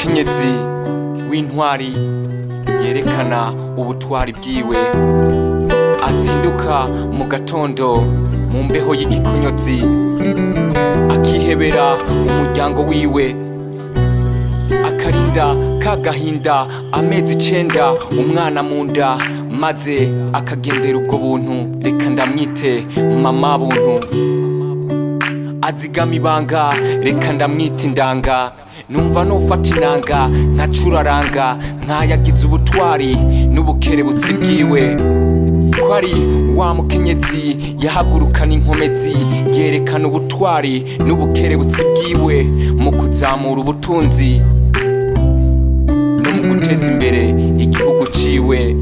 Mukenyezi w'intwari yerekana ubutwari bwiwe, azinduka mu gatondo mu mbeho y'igikonyozi, akihebera umuryango wiwe, akarinda ka gahinda amezi 9 umwana mu nda, maze akagendera ubwo buntu. Reka ndamwite mama buntu. Azigama ibanga, reka ndamwita indanga. Numva nofata inanga nkacuraranga, nkayagiza ubutwari n'ubukerebutsi bwiwe, ko ari wa mukenyezi yahagurukana inkomezi, yerekana ubutwari n'ubukerebutsi bwiwe mu kuzamura ubutunzi no mu guteza imbere igihugu ciwe.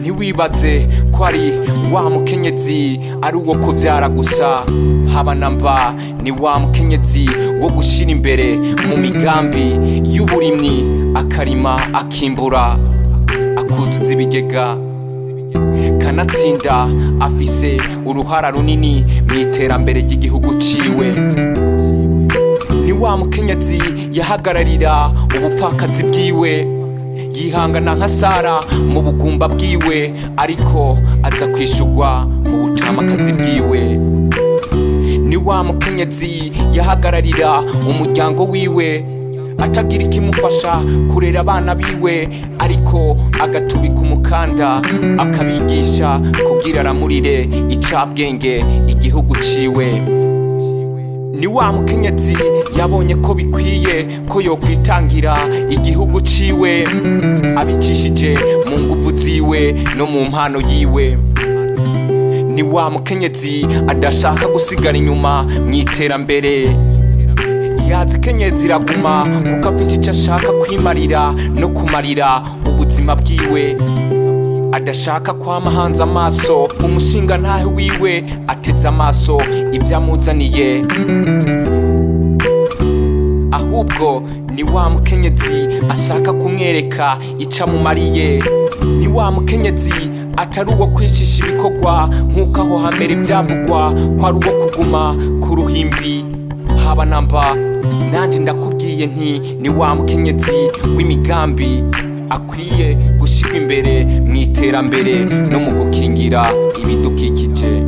Ntiwibaze ko ari wa mukenyezi ari uwo kuvyara gusa, haba na mba. Ni wa mukenyezi wo gushira imbere mu migambi y'uburimyi, akarima, akimbura, akuzuza ibigega. Kanatsinda afise uruhara runini mu iterambere ry'igihugu ciwe. Ni wa mukenyezi yahagararira ubupfakazi bwiwe, yihangana nka Sara mu bugumba bwiwe, ariko aza kwishurwa mu butamakazi bwiwe. Ni wa mukenyezi yahagararira umuryango wiwe, atagira ikimufasha kurera abana biwe, ariko agatubika umukanda, akabigisha kugira aramurire icabwenge igihugu ciwe. Ni wa mukenyezi yabonye ko bikwiye ko yokwitangira igihugu ciwe, abicishije mu nguvu ziwe no mu mpano yiwe. Ni wa mukenyezi adashaka gusigara inyuma mu iterambere. Yazikenyezi iraguma, kuko afise icyo ashaka kwimarira no kumarira ubuzima bwiwe. Adashaka kwama hanze amaso umushinga ntahe wiwe, ateze amaso ibyo amuzaniye. Ahubwo ni wa mukenyezi ashaka kumwereka icyo amumariye. Ni wa mukenyezi atari uwo kwishisha ibikorwa, nk'uko aho hambere byavugwa ko ari uwo kuguma ku ruhimbi, haba namba. Nanjye ndakubwiye nti ni wa mukenyezi w'imigambi akwiye gushyirwa imbere mu iterambere no mu gukingira ibidukikije.